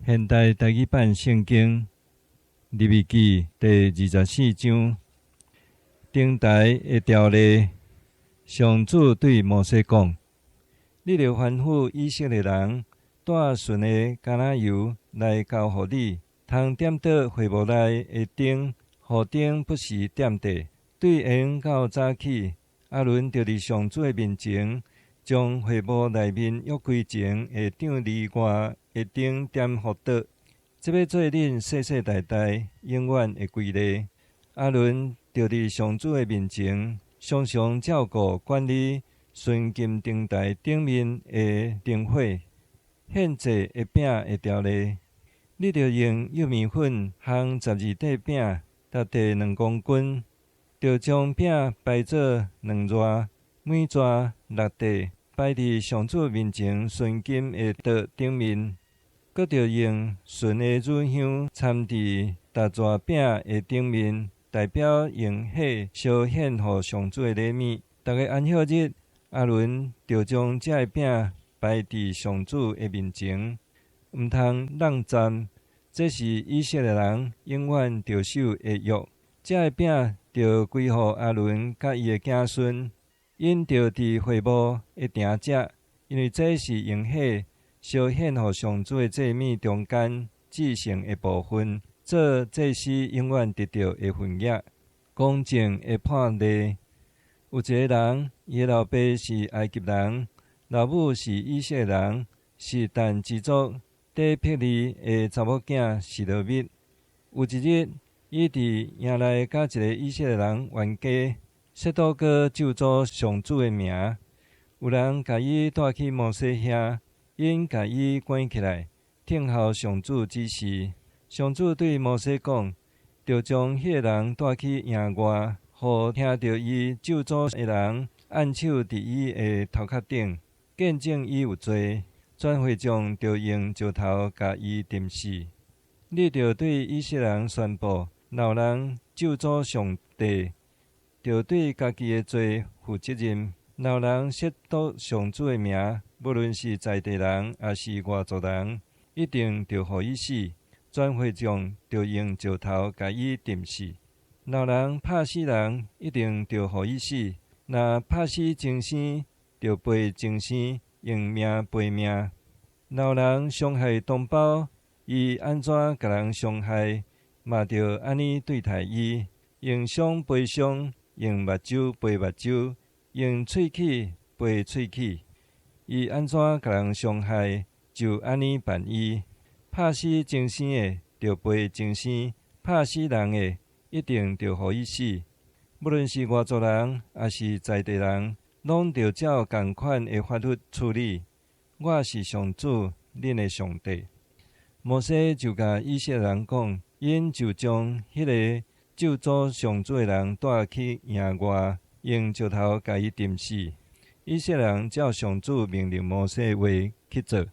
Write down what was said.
現代台語版聖經利未記第二十四章，燈臺的條例。上主對摩西講：你著吩咐以色列人帶純的橄欖油來交予你，通點著會幕內的燈，予燈不時點著。對下昏到早起，亞倫著佇上主的面前，將會幕內面約櫃前的帳籬外的燈點予著。這欲做恁世世代代永遠的規例。亞倫著佇上主的面前，常常照顧管理純金燈臺頂面的燈火。獻祭的餅的條例，你著用幼麵粉烘十二塊餅，逐塊2公斤，著將餅排做兩熱，每逝六塊，擺佇上主面前純金的桌頂面。閣著用純的乳香摻佇逐逝餅的頂面，代表用火燒獻予上主的禮物。逐个安息日，亞倫著將這个餅擺佇上主的面前，毋通挵站。這是以色列人永遠著守的約。這个餅著歸予亞倫佮伊的子孫，𪜶著佇會幕會定食，因為這是用火燒獻予上主的祭物中間至聖的部分，做祭司永遠得著的份額。公正的判例。有一个人，伊的老爸是埃及人，老母是以色列人，是但支族底比利的查某囝示羅密。有一日，伊佇營內佮一个以色列人冤家，說到閣咒詛上主的名。有人共伊帶去摩西遐，𪜶共伊關起來，聽候上主指示。上主對摩西講：著將彼個人帶去營外，予聽著伊咒詛的人按手佇伊的頭殼頂，見證伊有罪。全會眾著用石頭共伊釘死。你著對以色列人宣布：若有人咒詛上帝，著對家己的罪負責任。若有人褻瀆上主的名，無論是在地人抑是外族人，一定著予伊死。全會眾著用石頭共伊釘死。若有人拍死人，一定著予伊死。若拍死精生，著賠精生，用命賠命。若有人傷害同胞，伊按怎共人傷害，嘛著按呢對待伊，用傷賠傷，用目睭賠目睭，用喙齒賠喙齒。伊按怎共人傷害，就按呢辦伊。拍死精生的，著賠精生；拍死人的，一定著予伊死。無論是外族人，抑是在地人，攏著照仝款的法律處理。我是上主，恁的上帝。摩西就共以色列人講，𪜶就將彼个咒詛上主的人帶去營外，用石頭共伊釘死。以色列人照上主命令摩西的話去做。